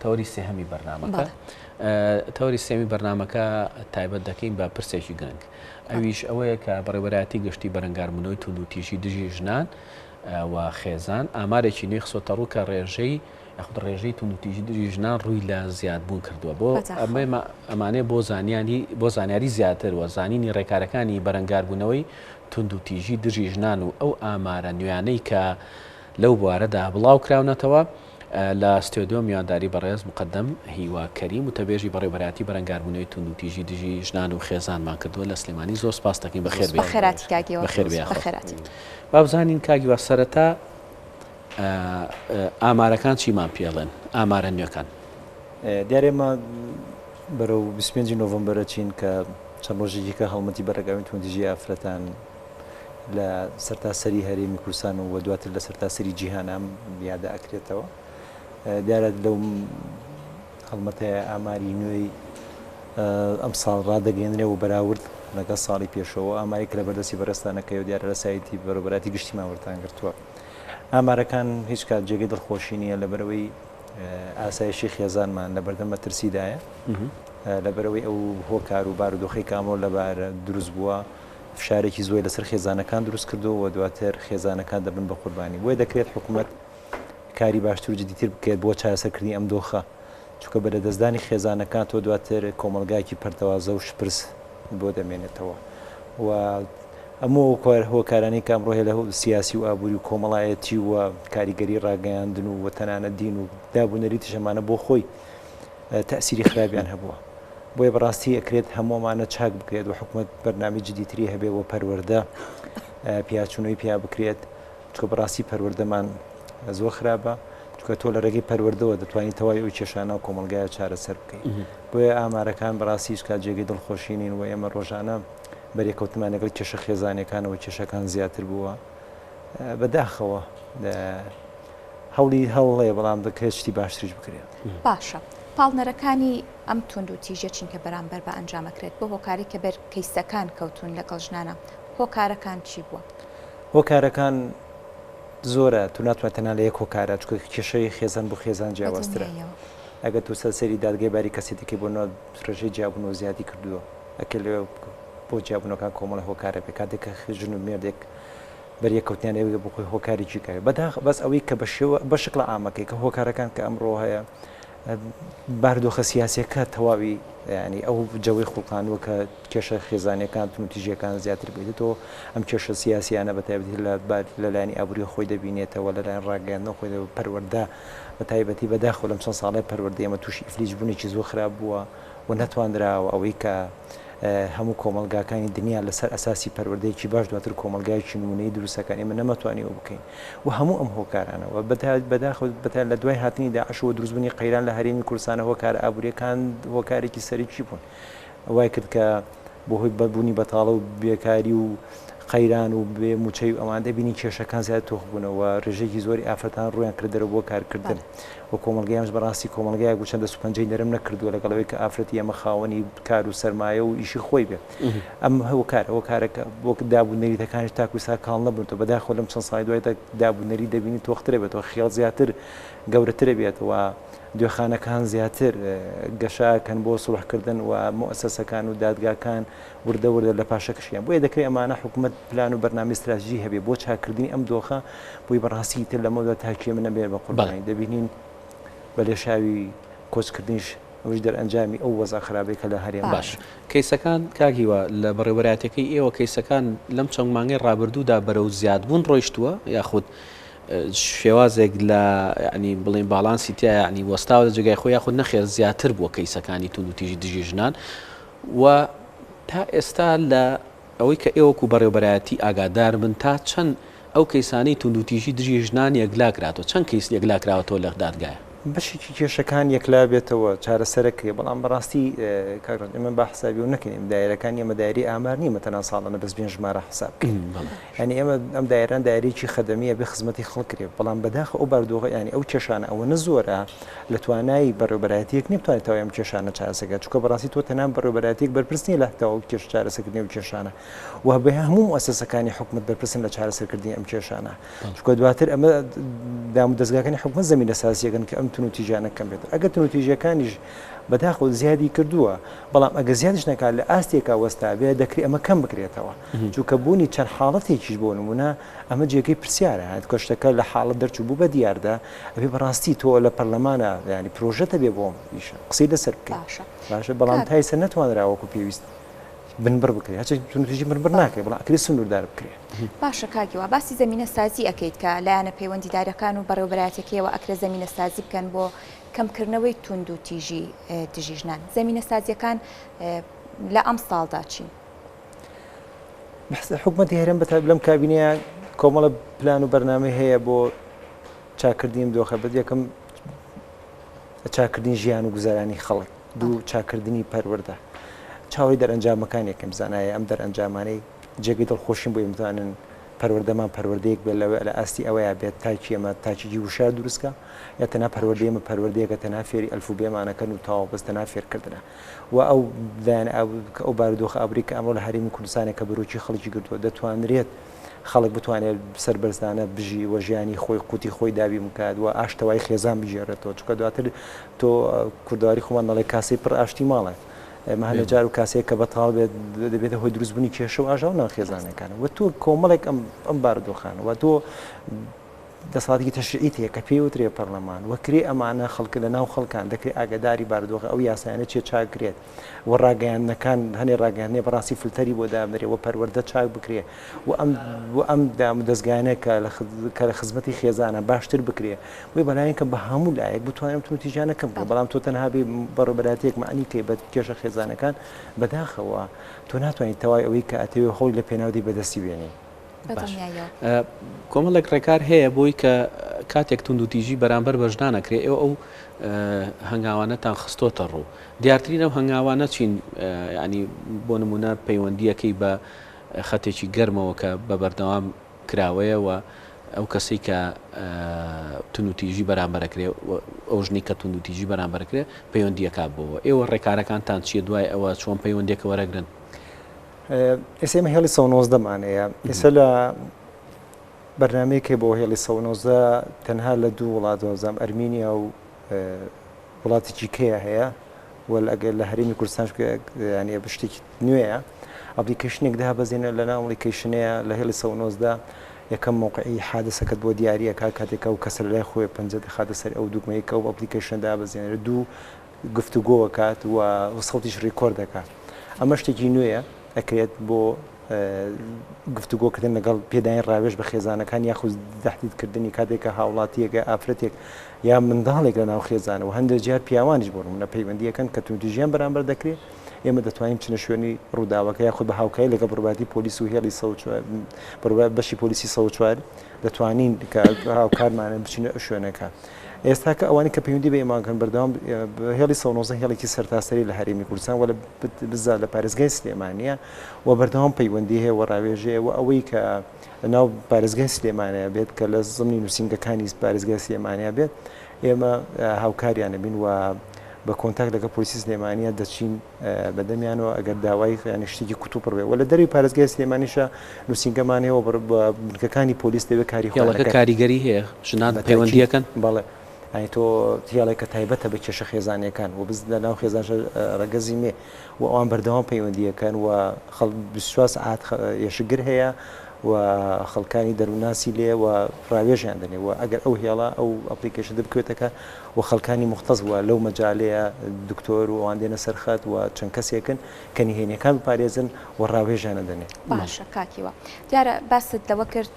تەوەری سێهەمی بەرنامەکە. تەوەری سێمی بەرنامەکە تایبەت دەکەین بە پرسێکی گرنگ. ئەویش ئەوەیە کە بەڕێوەبەرایەتی گشتی بەرەنگاربوونەوەی توندوتیژی دژی ژنان و خێزان ئامارێکی نوێی خستۆتە ڕوو کە ڕێژەی یاخود ڕێژەی توندوتیژی دژی ژنان ڕووی لە زیادبوون کردووە. بۆ ئەمانەیە بۆ زانیاری بۆ زانیاری زیاتر و زانینی ڕێکارەکانی بەرەنگاربوونەوەی توندوتیژی دژی ژنان و ئەو ئامارە نوێیانەی کە لەو بوارەدا بڵاو کراونەتەوە، لە ستۆدیۆ میوانداری بەڕێز موقەدەم هیوا کەریم وتەبێژی بەڕێوبەرایەتی بەرەنگاربوونەوەی توندوتیژی دژی ژنان و خێزانمان کردووە لە سلێمانی زۆر سپاست دەکەین بەخێر بێی. بەخێراتی کاک هیوا. بەخێر بێی یاخوا. بەخێراتی. با بزانین کاک هیوا سەرەتا ئامارەکان چیمان پێڵێن ئامارە نوێکان؟ دیارە ئێمە بەرەو 25 نۆڤەمبەر ئەچین کە چەند ڕۆژێکی کە هەڵمەتی بەرەنگاربوونەوەی توندوتیژی ئافرەتان لە سەرتاسەری هەرێمی کوردستان و دواتر لە سەرتاسەری جیهان ئەم یادە ئەکرێتەوە. دیارە لەو هەڵمەتەیە ئاماری نوێی ئەمساڵ ڕادەگەیەنرێ و بەراورد لەگەڵ ساڵی پێشەوە ئاماری کە لە بەردەستی بەڕێزتانەکەی و دیارە لە سایتی بەڕێوەبەرایەتی گشتیمان وەرتان گرتووە. ئامارەکان هیچ کات جێگەی دڵخۆشی نییە لەبەرئەوەی ئاسایشی خێزانمان لەبەردەم مەترسیدایە لەبەرئەوەی ئەو هۆکار و بارودۆخەی کە ئەمڕۆ لەبار دروست بووە فشارێکی زۆری لەسەر خێزانەکان دروست کردووە و دواتر خێزانەکان دەبن بە قوربانی. بۆیە دەکرێت حکومەت کاری باشتر و جدیتر بکرێت بۆ چارەسەرکردنی ئەم دۆخە، چونکە بە لەدەستدانی خێزانەکان تۆ دواتر کۆمەڵگایەکی پەرتەوازە و شپرز بۆ دەمێنێتەوە و هەموو ئەو هۆکارانەی کە ئەمڕۆ هەیە لە سیاسی و ئابووری و کۆمەڵایەتی و کاریگەری ڕاگەیاندن و تەنانەت دین و داب و نەریتیش ئەمانە بۆ خۆی تەئسیری خراپیان هەبووە. بۆیە بەڕاستی ئەکرێت هەموو ئەمانە چاک بکرێت و حکومەت بەرنامەی جدیتری هەبێ و پەروەردە پیاچوونەوەی پیا بکرێت چونکە بەڕاستی پەروەردەمان زۆر خراپە چونکە تۆ لە ڕێگەی پەروەردەوە دەتوانیت تەواوی ئەو کێشانە و کۆمەڵگایە چارەسەر بکەیت بۆیە ئامارەکان بەڕاستی هیچ کات جێگەی دڵخۆشی نین و ئێمە ڕۆژانە بەرێکەوتمان لەگەڵ کێشە خێزانیەکانەوە کێشەکان زیاتر بووە بەداخەوە هەوڵی هەوڵ هەیە بەڵام دەکرێت شتی باشتریش بکرێت. باشە پاڵنەرەکانی ئەم توندوتیژیە چین کە بەرامبەر بە ئەنجام ئەکرێت بۆ هۆکاری کە بەر کەیسەکان کەوتوون لەگەڵ ژنانە هۆکارەکان چی بووە؟ هۆکارەکان زۆرە تو ناتوانیت تەنها لە یەک هۆکارە چونکە کێشەی خێزان بۆ خێزان جیاوازترە ئەگەر تو سەر سەیری دادگای باری کەسی دەکەی بۆ نۆ ڕێژەی جیابوونەوە زیادی کردووە ئەکرێ لەوێ بۆ جیابوونەکان کۆمەڵی هۆکارە بێ کاتێک کە ژن و مێردێک بەریەککەوتنیان ئەوێ بۆ خۆی هۆکارێکی کە بەداخ بەس ئەوەی کە بە شێوە بە شکڵە عامەکەی کە هۆکارەکان کە ئەمڕۆ هەیە بارودۆخە سیاسیەکە تەواوی ینی ئەو جەوەی خوڵقاندووە کە کێشە خێزانیەکان توندوتیژیەکان زیاتر بێتەوە ئەم کێشە سیاسیانە بە تایبەتی لە لەلایەنی ئابووری خۆی دەبینێتەوە لەلایەن ڕاگەیاندنەوە خۆی پەروەردە بە تایبەتی بەداخەوە لەم چەند ساڵەی پەروەردەی ئێمە تووشی ئیفلیج بوونێکی زۆر خراپ بووە و نەتوانراوە ئەوەی کە هەموو کۆمەڵگاکانی دنیا لەسەر ئەساسی پەروەردەیەکی باش دواتر کۆمەڵگایەکی نمونەیی دروست ئەکەن ئێمە نەمەتوانیوە بکەین و هەموو ئەم هۆکارانە و بەداخەوە بەتایبەت لە دوای هاتنی داعشەوە دروستبوونی قەیران لە هەرێمی کوردستانە هۆکارە ئابووریەکان هۆکارێکی سەرەکی بوون وای کرد کە بەهۆی بوونی بەتاڵە و بێکاری و قەیران و بێ مووچەی و ئەوان دەبینی کێشەکان زیاتر تۆخ بوونەوە ڕێژەیەکی زۆری ئافرەتان ڕوویان کرد دەرەوە بۆ کارکردن و کۆمەڵگەی ئەمەش بەڕاستی کۆمەڵگایەک بوو چەند دەست و پەنجەی نەرم نەکردووە لەگەڵ ئەوەی کە ئافرەتی ئێمە خاوەنی کار و سەرمایە و ئیشی خۆی بێت ئەم هۆکارە هۆکارەکە وەک داب و نەریتەکانیش تاکو ئێستا کاڵ نەبوونەوە بەداخەوە لەم چەند ساڵی دوایدا داب و نەریت دەبینی تۆخترە بێتەوە خێڵ زیاتر گەورەترە بێت و دوێخانەکان زیاتر گەشە ئەکەن بۆ سوڵحکردن و موئەسەسەکان و دادگاکان وردە وردە لە پاشەکشیان بۆیە دەکرێت ئەمانە حکومەت پلان و بەرنامەی ستراتیژی هەبێ بۆ چاککردنی ئەم دۆخە بۆی بەڕاستی ئیتر لەمەودا تاکی ئێمە نەبێت بە قوربانی دەبینین بە لێشاوی کۆچکردنیش ئەوەش دەرئەنجامی ئەو وەزع خراپەی کە لە هەرێم باش کەیسەکان کاک هیوا لە بەڕێوەبەرایەتیەکەی ئێوە کەیسەکان لەم چەند مانگەی ڕابردوودا بەرەو زیادبوون ڕۆیشتووە یاخود شێوازێک لە یانی بڵێین باڵانسی تیا یانی وەستاوە لە جێگای خۆی یاخود نەخێر زیاتر بووە کەیسەکانی توندوتیژی دژی ژنان و تا ئێستا لە ئەوەی کە ئێوە وەکو بەڕێوبەرایەتی ئاگادار بن تا چەند ئەو کەیسانەی توندوتیژی دژی ژنان یەکلا کراتەوە چەند کەیس یەکلا کراوەتەوە لە دادگایە؟ بەشێکی کێشەکان یەکلا بێتەوە چارەسەرەکرێ بەڵام بەڕاستی کاک ڕەنج ئێمە با حسابی ئەوە نەکەین ئێمە دایرەکانی ئێمە دایرەی ئامار نییە مەتەلەن ساڵانە بەس بێن ژمارە حساب بکەین یانی ئێمە ئەم دایران دایرەیەکی خەدەمیە بێ خزمەتی خەڵک کرێ بەڵام بەداخەوە ئەو باردۆخە یانی ئەو کێشانە ئەوەنە زۆرە لە توانای بەڕێوبەرایەتیەک نیە بتوانێت تەواوی ئەم کێشانە چارەسەر کات چونکە بەڕاستی تۆ تەنها بەڕێوبەرایەتیەک بەرپرس نیە لە تەواو کێش چارەسەرکردنی ئەو کێشانە و بە هەموو موئەسەسەکانی حکومەت بەرپرسن لە چارەسەرکردنی ئەم کێشانە چونکە دواتر ئەمە دام و دەزگاکانی حکومەت زەمینە سازیەکەن کە ئەم توندوتیژیانە کەم بێت. ئەگەر توندوتیژیەکانیش بەداخەوە زیادی کردووە، بەڵام ئەگەر زیادیش نەکات لە ئاستێکا وەستابێ دەکرێ ئەمە کەم بکرێتەوە. چونکە بوونی چەند حاڵەتێکیش بۆ نموونە ئەمە جێگەی پرسیارە. چونکە شتەکە لە حاڵەت دەرچوو بوو بە دیاردە، ئەبێ بەڕاستی تۆ لە پەرلەمانا یانی پرۆژەت هەبێ بۆ ئەم ئیشە قسەی لەسەر بکەی. باشە. باشە بەڵام کاک. تا ئێستا نەتوانراوە وەکو پێویست بنبڕ بکرێت هەرچەند توندوتیژی بنبڕ ناکرێت بەڵام ئەکرێت سنووردار بکرێت. باشە کاک هیوا باسی زەمینە سازی ئەکەیت کە لایەنە پەیوەندیدارەکان و بەڕێوەبەرایەتیەکەیەوە ئەکرێ زەمینە سازی بکەن بۆ کەمکردنەوەی توندوتیژی دژی ژنان زەمینە سازیەکان لە ئەمساڵدا چین؟ حکومەتی هەرێم بەتایبەت لەم کابینەیە کۆمەڵە پلان و بەرنامەی هەیە بۆ چاکردنی ئەم دۆخە بەد یەکەم چاکردنی ژیان و گوزەرانی خەڵک دوو چاکردنی پەروەردە چاوەڕێی دەرئەنجامەکان یەکەم بزانایە ئەم دەرئەنجامانەی جێگەی دڵخۆشین بۆ ئێمە بتوانن پەروەردەمان پەروەردەیەک بێت لەوە لە ئاستی ئەوەیا بێت تاکی ئێمە تاکێکی وشیار دروستکە یا تەنها پەروەردەی ئێمە پەروەردەیەکە تەنها فێری ئەلفوبێمانەکەن و تەواو بەس تەنها فێرکردنە و ئەو لایەنە ئەو بارودۆخە ئابووری کە ئەمڕۆ لە هەرێمی کوردستانە کە بەرۆکی خەڵکی گرتووە دەتوانرێت خەڵک بتوانێت سەربەرزانە بژی و ژیانی خۆی قوتی خۆی دابین بکات و ئاشتەوایی خێزان بگێڕێتەوە چونکە دواتر تۆ کوردەواری خۆمان دەڵێ کاسەی پڕ ئاشتی ماڵە ئێمە هەندێک جار و کاسەیەک کە بەتاڵ بێت دەبێتە هۆی دروستبوونی کێشە و ئاژاوە ناو خێزانەکان و تۆ کۆمەڵێک ئەم ئەم بارودۆخانە و تۆ دەسەڵاتێکی تەشریعیت هەیە کە پێی وترێ پەرلەمان و کرێ ئەمانە خەڵک لە ناو خەڵکان دەکرێ ئاگاداری بارودۆخە ئەو یاسایانە چیە چاک کرێت و ڕاگەیاندنەکان هەنێ ڕاگەیاندنێ بەڕاستی فلتەری بۆ دابنرێ و پەروەردە چاک بکرێ و ئەم و ئەم دام و دەزگایانە کە لە کە لە خزمەتی خێزانە باشتر بکرێ بۆیە بەلایەن کە بە هەموو لایەک بتوانێت ئەم توندوتیژیانە کەم بکرێ بەڵام تۆ تەنها بێ بەڕێوەبەرایەتیەک مەعنی کەی بە کێشە خێزانەکان بەداخەوە تۆ ناتوانیت تەواوی ئەوەی کە ئەتەوێ هەوڵی لە پێناو دەی بەدەستی بێنی. بەدڵنیاییەوە. کۆمەڵێک ڕێکار هەیە بۆی کە کاتێک توندوتیژی بەرامبەر بە ژنان ئەکرێ ئێوە ئەو هەنگاوانەتان خستۆتە ڕوو دیارترین ئەو هەنگاوانە چین ینی بۆ نمونە پەیوەندیەکەی بە خەتێکی گەرمەوە کە بە بەردەوام کراوەیە و ئەو کەسەی کە توندوتیژی بەرامبەرەکرێ ئەو ژنی کە توندوتیژی بەرامبەرەکرێ پەیوەندیەکە بۆەوە ئێوە ڕێکارەکانتان چییە دوای ئەوە چۆن پەیوەندیەکە وەرەگرن؟ ئێستا ئێمە هێڵی 119 مان هەیە ئێستا لە بەرنمەیەک هەیە بۆ هێڵی 119 تەنها لە دوو وڵات وازام ئەرمینیا و وڵاتێکی کەیە هەیە و ئەگەر لە هەرێمی کوردستان ینی شتێکی نوێیە application ێک دابەزێنە لە ناو application ەیە لە هێڵی 119 یەکەم موقعی حادسەکەت بۆ دیاریەکە کاتێکە و کەسە لای خۆی پەنجە دەخاتە سەر ئەو دوگمەیە کە ئەو application دابەزێنێت دوو گفتوگۆ ئەکات و سەوتیش record دەکات ئەمە شتێکی نوێیە ئەکرێت بۆ گفتوگۆکردن لەگەڵ پێدانی ڕاوێژ بە خێزانەکان یاخود تەهدیدکردنی کاتێک کە هاوڵاتیەکە ئافرەتێک یا منداڵێک لە ناو خێزانە و هەندێک جار پیاوانیش بۆ نمونە پەیوەندیەکەن کە توندوتیژیان بەرامبەر دەکرێت ئێمە دەتوانین بچنە شوێنی ڕووداوەکە یاخود بە هاوکاری لەگەڵ بڕباتی پۆلیس و هێڵی بەشی پۆلیسی 104 دەتوانین کە هاوکارمانن بچینە شوێنەکە. ئێستا کە ئەوانەی کە پەیوەندی بە ئێمەوە کەن بەردەوام هێڵی 119 هێڵێکی سەرتاسەری لە هەرێمی کوردستان و لە بزا لە پارێزگای سلێمانیە و بەردەوام پەیوەندی هەیە و ڕاوێژەیە و ئەوەی کە ناو پارێزگای سلێمانە بێت کە لە زمنی نووسینگەکانی پارێزگای سلێمانیا بێت ئێمە هاوکاریانە بین و بە کۆنتاک لەگەڵ پۆلیسی سلێمانیە دەچین بەدەمیانەوە ئەگەر داوای یانی شتێکی کوتوپڕ بێ و لە دەرەوەی پارێزگای سلێمانیشە نووسینگەمان هەیە و بنکەکانی پۆلیس لەوێ کاری خۆیان هێڵەکە کاریگەری هەیە ژنان پەیوەندی ئەکەن؟ بەڵێ یانی تۆ هێڵێکە تایبەتە بە کێشە خێزانیەکان و بز لە ناو خێزانشە ڕەگەزی مێ و ئەوان بەردەوام پەیوەندیەکەن و خەڵ 24 سەعات ئێشکگر هەیە و خەڵکانی دەروونناسی لێ و ڕاوێژیان دەنێ و ئەگەر ئەو هێڵە ئەو application بکەوێتە کار و خەڵکانی موختەس و لەو مەجالەیە دکتۆر و ئەوان دێنە سەر خەت و چەند کەسێکن کە نهێنیەکان بپارێزن و ڕاوێژیان ئەدەنێ. باشە کاک هیوا دیارە باست لەوە کرد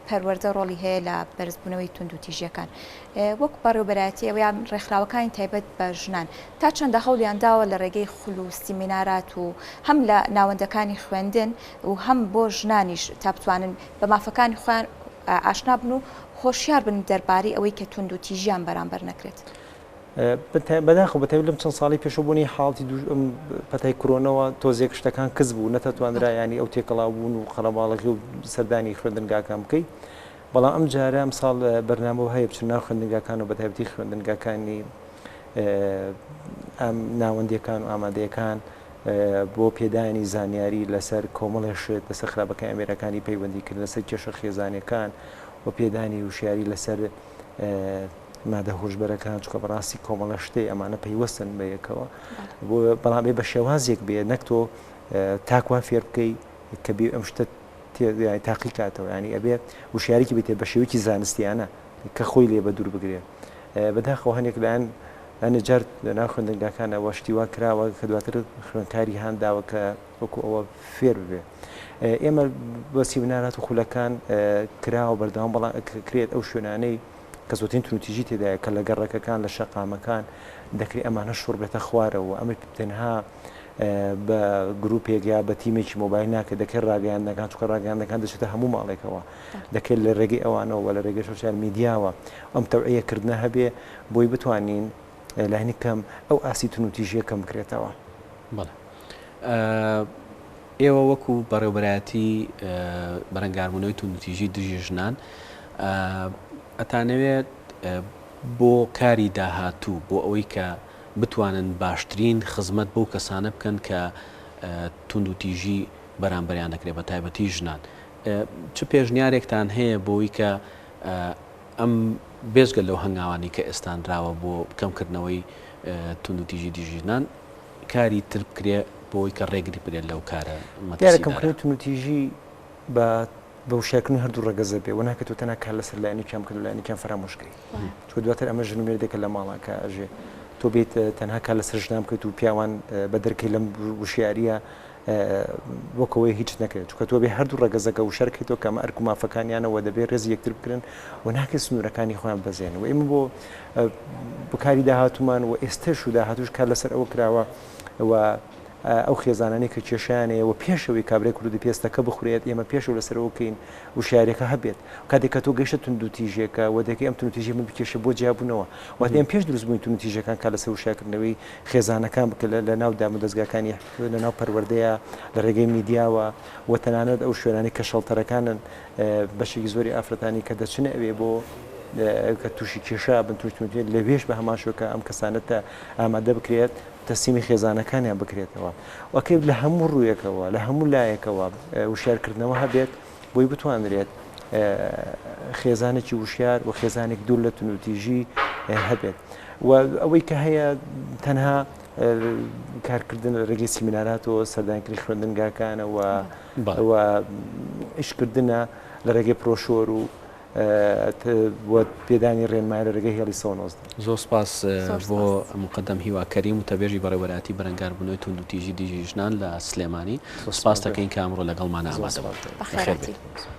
پەروەردە ڕۆڵی هەیە لە بەرزبوونەوەی توندوتیژیەکان وەک بەڕێوبەرایەتی ئەوە یان ڕێکخراوەکانی تایبەت بە ژنان تا چەندە هەوڵیان داوە لە ڕێگەی خول و سیمینارات و هەم لە ناوەندەکانی خوێندن و هەم بۆ ژنانیش تا بتوانن بە مافەکانی خۆیان ئاشنا بن و هۆشیار بن دەربارەی ئەوەی کە توندوتیژیان بەرامبەر نەکرێت. بەداخەوە بەتایبەت لەم چەند ساڵەی پێشەوە بوونی حاڵەتی پەتای کرۆنەوە تۆزێک شتەکان کز بوو نەتەتوانرا ینی ئەو تێکەڵاو بوون و قەرەباڵغی و سەردانی خوێندنگاکان بکەی بەڵام ئەم جارە ئەم ساڵ بەرنامەوە هەیە بچن ناو خوێندنگاکان و بەتایبەتی خوێندنگاکانی ناوەندیەکان و ئامادەیەکان بۆ پێدانی زانیاری لەسەر کۆمەڵێ شت، لەسەر خراپەکانی ئامێرەکانی پەیوەندیکردن، لەسەر کێشە خێزانیەکان و پێدانی وشیاری لەسەر. مادە هۆشبەرەکان چونکە بەڕاستی کۆمەڵە شتەی ئەمانە پەیوەستن بە یەکەوە بۆ بەڵام بێ بە شێوازێک بێ نەک تۆ تاکوا فێر بکەی کە بێ ئەم شتە تاقی کاتەوە ینی ئەبێ وشیارێکی بێتێ بە شێوەیەکی زانستیانە کە خۆی لێ بە دوور بگرێ بەداخەوە هەنێک لایەن هەنێ جار لەناو خوێندنگاکانەوە شتی وا کراوە کە دواتر خوێندکاری هان داوە کە وەکو ئەوە فێر ببێ ئێمە بە سیمینارات و خولەکان کراوە بەردەوام بەڵام کرێت ئەو شوێنانەی کە زۆرترین توندوتیژی تێدایە کە لە گەڕەکەکان لە شەقامەکان دەکرێت ئەمانە شۆڕ بێتە خوارەوە ئەمە تەنها بە گروپێک یا بە تیمێکی مۆبایل ناکرێت دەکرێت ڕاگەیاندنەکان چونکە ڕاگەیاندنەکان دەچێتە هەموو ماڵێکەوە دەکرێت لە ڕێگەی ئەوانەوە لە ڕێگەی سۆشیال میدیاوە ئەم تەوعیەکردنە هەبێ بۆی بتوانین لانی کەم ئەو ئاستی توندوتیژیە کەم بکرێتەوە. بەڵێ ئێوە وەکو بەڕێوبەرایەتی بەرەنگاربوونەوەی توندوتیژی دژی ژنان ئەتانەوێت بۆ کاری داهاتوو بۆ ئەوەی کە بتوانن باشترین خزمەت بەو کەسانە بکەن کە توندوتیژی بەرامبەریان دەکرێت بە تایبەتی ژنان چ پێشنیارێکتان هەیە بۆی کە ئەم بێجگە لەو هەنگاوانەی کە ئێستا نراوە بۆ کەمکردنەوەی توندوتیژی دژی ژنان کاری تر بکرێ بۆی کە ڕێگری بکرێت لەو کارە دیارە مەترسیدارە؟ کەمکردنەوەی توندوتیژی بە بە وشیارکردنی هەردوو ڕەگەزە بێ و ناکرێت تۆ تەنها کار لەسەر لایەنێکیان بکەیت و لایەنێکیان فەرامۆش کەی چونکە دواتر ئەمە ژن و مێردێکە لە ماڵە کە ئەژێ تۆ بێیت تەنها کار لەسەر ژنان بکەیت و پیاوان بەدەرکەی لەم وشیارییە وەک ئەوەی هیچ نەکرێت چونکە تۆ بێ هەردوو ڕەگەزەکە وشیار کەیتەوە کە ئەمە ئەرک و مافەکانیانە و دەبێ ڕێزی یەکتر بگرن و ناکرێت سنوورەکانی خۆیان بەزێنن و ئێمە بۆ بۆ کاری داهاتوومان و ئێستەش و داهاتووش کار لەسەر ئەوە کراوە و ئەو خێزانانەی کە کێشەیان هەیە و پێش ئەوەی کابرای کوردی پێستەکە بخورێت ئێمە پێش ئەو لەسەر ئەوە بکەین وشیاریەکە هەبێت کاتێک کە تۆ گەیشتە توندوتیژێکە و دەکەی ئەم توندوتیژیە من بکێشە بۆ جیابوونەوە واتە ئێمە پێش دروستبوونی توندوتیژەکان کار لەسەر وشیارکردنەوەی خێزانەکان بکە لە ناو دامودەزگاکانی لە ناو پەروەردەیە لە ڕێگەی میدیاوە و تەنانەت ئەو شوێنانەی کە شەڵتەرەکانن بەشێکی زۆری ئافرەتانی کە دەچنە ئەوێ بۆ کە تووشی کێشە بن تووش توندوتیژی لەوێش بە هەمان شێوە کە ئەم کەسانە ئامادە بکرێت تەسلیمی خێزانەکانیان بکرێتەوە وەکەی لە هەموو ڕوویەکەوە لە هەموو لایەکەوە وشیارکردنەوە هەبێت بۆی بتوانرێت خێزانێکی وشیار و خێزانێک دوور لە توندوتیژی هەبێت و ئەوەی کە هەیە تەنها کارکردن لە ڕێگەی سیمیناراتەوە سەردانکردنی خوێندنگاکانەوە و ئیشکردنە لە ڕێگەی پرۆشۆر و و پێدانی ڕێنمایی لە ڕێگەی هێڵی 119. زۆر سپاس بۆ موقەدەم هیوا کەریم وتەبێژی بەڕێوەبەرایەتی بەرەنگاربوونەوەی توندوتیژی دژی ژنان لە سلێمانی. سپاست دەکەین کە ئەمڕۆ لەگەڵمانە ئامادە بوویت. بەخێر بێیت.